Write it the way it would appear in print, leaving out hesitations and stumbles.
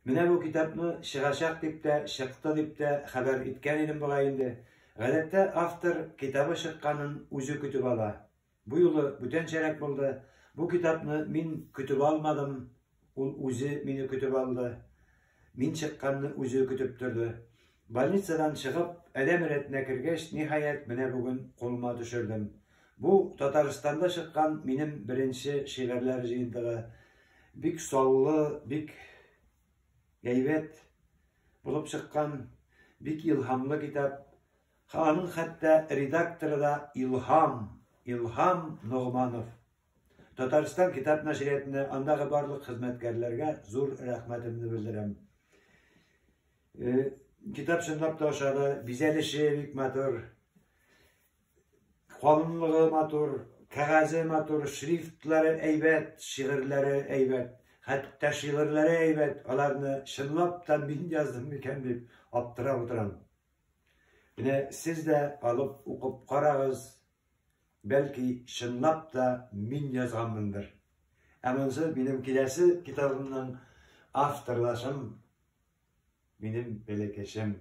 Менә бу китапны чыгачак дип тә, чыкты дип тә хәбәр иткән идем бугай инде. Гадәттә автор китабы чыкканын үзе көтеп ала. Бу юлы бүтәнчәрәк булды. Бу китапны мин көтеп алмадым, ул үзе мине көтеп алды. Мин чыкканны үзе көтеп торды. Больницадан чыгып, адәм рәтенә кергәч, ниһаять, менә бүген кулыма төшердем. Бу Татарстанда чыккан минем беренче шигырьләр җыентыгы. Бик саллы, бик әйбәт булып чыккан, бик илһамлы китап. Аның хәтта редакторы да Илһам, Илһам Ногманов. Татарстан китап нәшриятына, андагы барлык хезмәткәрләргә зур рәхмәтемне белдерәм. Э, китап чынлап та ошады, бизәлеше бик матур. Калынлыгы матур, кәгазе матур, шрифтлары әйбәт, шигырьләре әйбәт. Хәтта шигырьләре әйбәт, аларны чынлап та мин яздым микән дип аптырап утырам. Менә сез дә алып укып карагыз, бәлки чынлап та мин язганмындыр. Ә монысы минем киләсе китабымның авторлашым, минем бәләкәчем.